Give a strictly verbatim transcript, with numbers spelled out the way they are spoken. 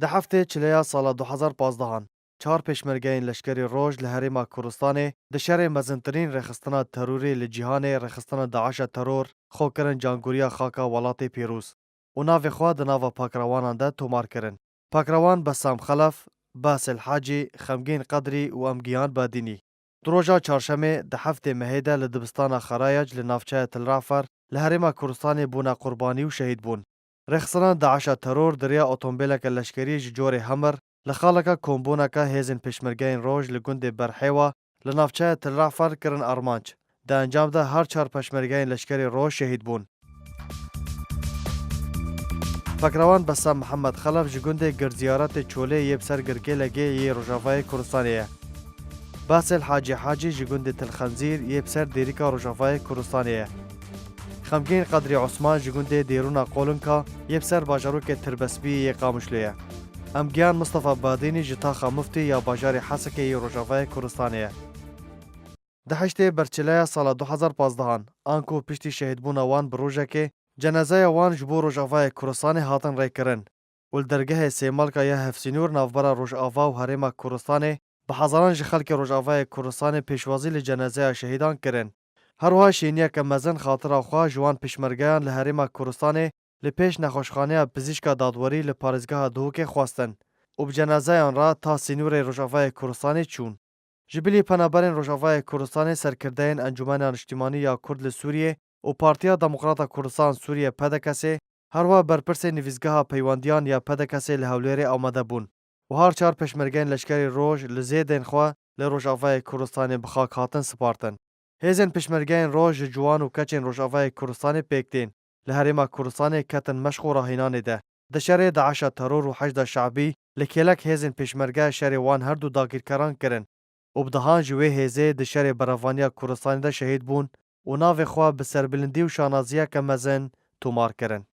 Di heftê çileya sala du hezar pazdeh an, çar pêşmergeyên leşkerî Roj li Herêma Kurdistanê di şerê mezintirîn rêxistina terorê li cîhanê, rêxistina DAIŞa teror, xwe kirin cangoriya xaka welatê pîroz û navê xwe di nava pakrewanan de tomar kirin. Pakrewan Bessam Xelef, Basel Hacî, Xemgîn Qedrî û Emgiyan Badînî. Di roja çarşemê di heftê mehê de li dibistana Xerayac li navçeya Til Rafer li Herêma Kurdistanê bûne qurbanî û şehîd bûn. Rêxistina DAIŞa teror di riya otomobîleke leşkerî ji corê Hummer li xaleke kombûneke hêzên pêşmergeyên Roj li gundê Berhêwa li navçeya Til Rafer kirin armanc. Di encam de her çar pêşmergeyên leşkerê Roj şehîd bûn. Pakrewan Bessam Mihemed Xelef ji gundê Girziyaretê Çolê yê bi ser girkê Legê yê Rojavayê Kurdistanê ye. Basel Hacî Hacî ji gundê Til Xenzîr yê bi ser dêrîka Rojavayê Kurdistanê ye. Xemgîn Qedrî Osman ji gundê Dêrûna Qolinka yê bi ser bajarokê Tirbesbî yê Qamişlo ye. Emgiyan Mistefa Badînî ji taxa Miftî ya bajarê Hesekê yê Rojavayê Kurdistanê ye. Di heştê berçileya sala du hezar pazdeh an, anku piştî şehîdbûna wan bi rojekê, cenazeya wan ji bo Rojavayê Kurdistanê hatin rêkirin û li dergehê Sêmalka ya Hevsînûr navbera Rojava û Herêma Kurdistanê bi hezaran ji xelkê Rojavayê Kurdistanê pêşwazî li cenazeya şehîdan kirin. Her wiha şêniyeke mezin xatira xwe ji wan pêşmergeyan li Herêma Kurdistanê li pêş Nexweşxaneya Pizîşka Dadwerî li parêzgeha Duhokê xwestin û bi cenazeyan re ta sînorê Rojavayê Kurdistanê çûn. Ji bilî penaberên Rojavayê Kurdistanê, serkirdeyên Encûmena Niştîmanî ya Kurd li Sûriyê û Partiya Demokrata Kurdistan Sûriye, P D K S'ê, her wiha berpirsên nivîsgeha peywendiyan ya P D K S'ê li Hewlêrê amade bûn û her çar pêşmergeyên leşkerî Roj li zêdên xwe li Rojavayê Kurdistanê bi xak hatin spartin. Hêzên pêşmergeyên Roj ji ciwan û keçên Rojavayê Kurdistanê pêk tên, li Herêma Kurdistanê ketin meşq û rahînanê de. Di şerê DAIŞa teror û Heşda Şe'bî li kêlek hêzên pêşmerge şerê wan her du dagirkeran kirin û bi dehan ji wê hêzê di şerê berevaniya Kurdistanê de şehîd bûn û navê xwe bi serbilindî û şanaziyeke mezin tomar kirin.